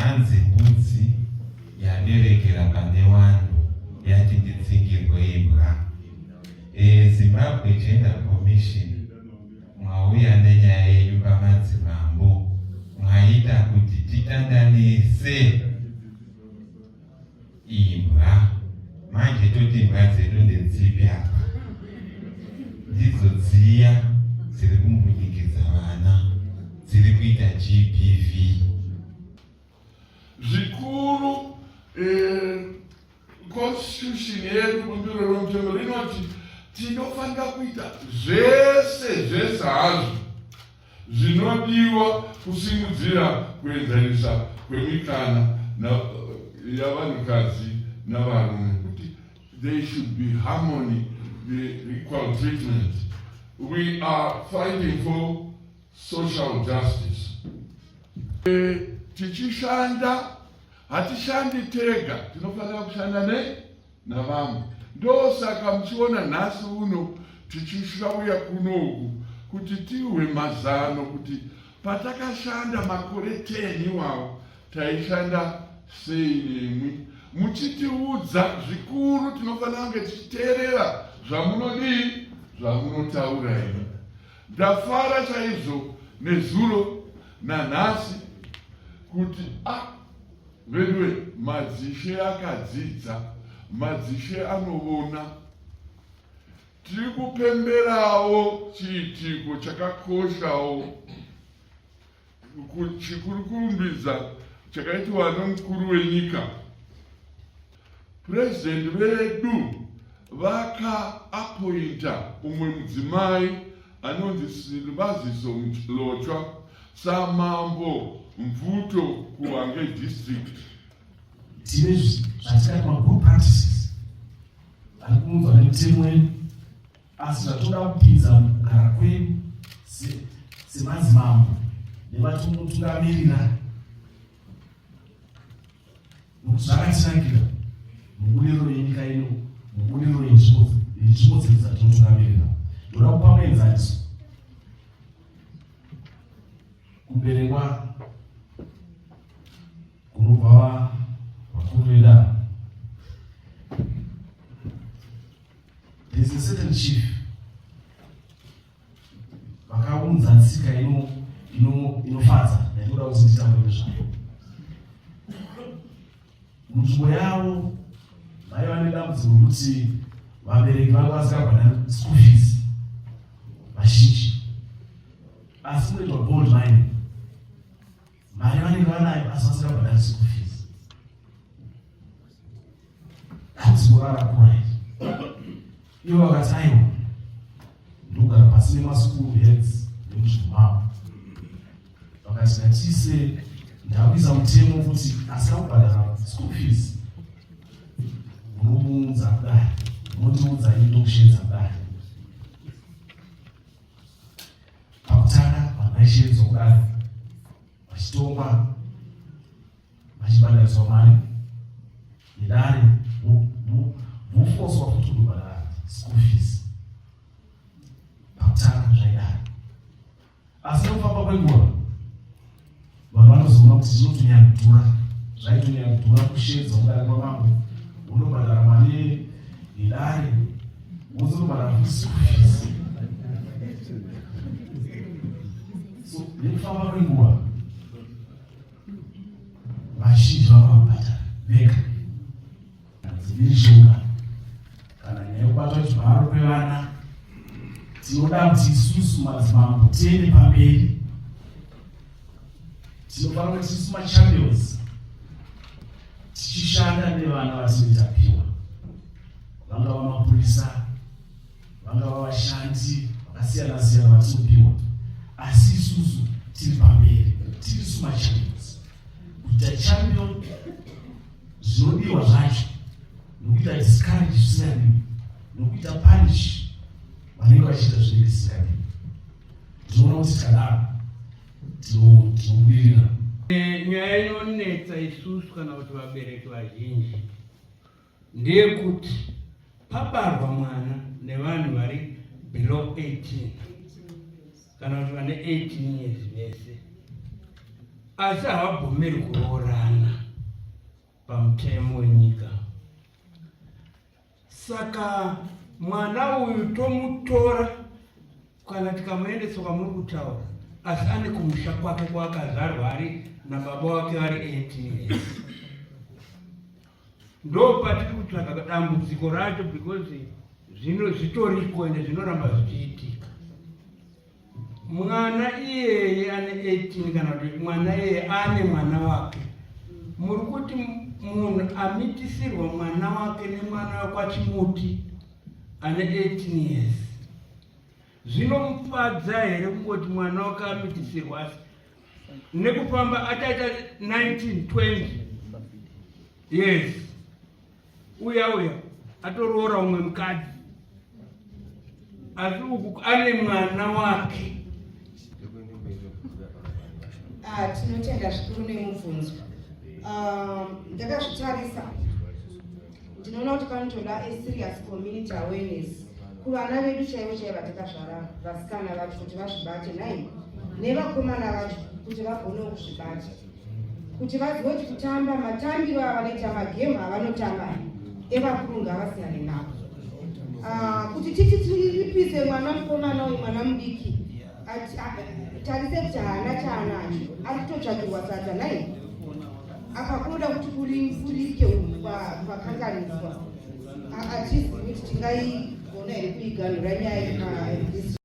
Hanzi mbudzi yaberekera pane wanhu yati ndidzingirwe imbwa. E, Zimbabwe Gender Commission mwauya nenyaya yenyu pamadzimambo mwaita kuti titandanise imbwa. Manje toti imbwa dzedu ndedzipi apa? Ndidzo dziya dziri kumbunyikidza vana, dziri kuita GBV. Zvikuru eh, constitution yedu, bumbiro romutemo rinoti tinofanira kuita zvese zvese hazvo zvinodiwa kusimudzira kuenzanisa kwemikana yavanhukadzi navarume, kuti there should be harmony, the equal treatment. We are fighting for social justice. Tichishanda, hatishandi tega, tinofanira kushanda ne navamwe. Ndosaka muchiona nhasi uno tichishauya kunoku kuti tihwe mazano kuti patakashanda makore 10 iwawo taishanda sei nemwi, muchitiudza zvikuru. Tinofanira kunge tichiteerera zvamunodii, zvamunotaura imi. Ndafara chaizvo nezuro nanhasi kuti a ah, veduwe, madzishe akadzidza, madzishe anovona. Tiri kupemberawo chiitiko chakakoshawo chikuru kurumbidza chakaitwa nomukuru wenyika. Purezidendi vedu vakaappointa umwe mudzimai anonzi Silibaziso Mlotshwa samambo Mvuto kuHwange District. Tine zvatikati magood practices ari kuunzwa nemitemo yedu, asi zvatoda kupinza mukugara kwedu semadzimambo nevatinotungamirira, nokuti zvakatinakira mubudiriro yenyika ino, mubudiriro yenzvimbo dzedu dzatinotungamirira. Ndoda kupa muenzaniso kuberekwa kunobva vakuru vedare. There's a certain chief vakaunza tsika inofadza yandinoda kuti nditaure nezvayo. Munzvimbo yavo vaiva nedambudziko rekuti vabereki vanga vasingabhadhari school fees vazhinji, asi kunoitwa gold mining, mari vanenge vanayo asi vasingabhadhari school fees. Dambudziko rarakura iri. Ivo vakati, aiwa, ndogara pasi nemaschool heads nemunzvimbo mavo. Vakati, ngatiise, ndakuisa mutemo kuti asina kubhadhara school fees munomuunza kudai, munondiudza ini, ndokusheedza kudai. Pakutanga vanhu vaisheedzwa kudai, vachitongwa, vachibhadhariswa mari yedare, vofoswa futi kundobhadhara school fees. Pakutanga zvaidaro, asi nekufamba kwenguva vanhu vanozoona kuti zvinotonyanya kudhura, zvaitonyanya kudhura kusheedzwa mudare kwamambo, unobhadhara mari yedare, wozonobhadhara futi school fees. So nekufamba kwenguva vazhinji vanga vabhadhara vega. Dzimhirizhonga kana nyaya yekubatwa chibharo kwevana, tinoda kuti isusu madzimambo tiende pamberi. Tinofanira kuti isusu machampions tichishanda nevana vatinenge tapiwa, vangava mapurisa, vangava vashandi vakasiyana siyana vatinopiwa, asi isusu tiri pamberi, tirisu machampions. Kuita champion zvinodiwa zvacho nokuita discourage zvisingadiwi, nokuita punish vanenge vachiita zvinenge zvisingadiwi. Tinoona kuti tikadaro tinobudirira. Nyaya inonetsa isusu kana kuti vabereki vazhinji ndeyekuti pabarwa mwana nevanhu vari below 18 kana kuti vane 18 years vese, asi havabvumiri kuroorana. pamutemo wenyika. Saka mwana uyu tomutora kana tikamuendesa kwamuri kutaura, asi ane kumusha kwake kwaakazvarwa ari nababa wake vari 18 years. Ndo patiri kutsvaga dambudziko racho because zvino zvitoriko ende zvinoramba zvichiitika. Mwana iyeye ane 18 kana kuti mwana iyeye ane mwana wake, muri kuti munhu amitisirwa mwana wake nemwana wekwachimuti ane 18 years, zvinomufadza here kungoti mwana wake amitisirwa, asi nekufamba achaita 19 20 years, uya uya atoroora umwe mukadzi, asi uku ane mwana wake? Ah, tinotenda zvikuru nemubvunzo. Ndakazvitarisa, ndinoona kuti panotoda a serious community awareness kuvana vedu chaivo chaivo vatakazvara, vasikana vacho kuti vazvibate nai, nevakomana vacho kuti vagonewo kuzvibata, kuti vazive kuti kutamba matambiro avanoita, magemu avanotamba evakuru, ngavasiyane navo. Ah, kuti titi tiripise mwana mukomana uyu, mwana mudiki, tarise kuti haana chaanacho, ari kutotsvakirwa sadza nai. Apa kunoda kuti kurike kwakanganiswa. Hatizivi kuti tingaigona here kuiganhura nyaya.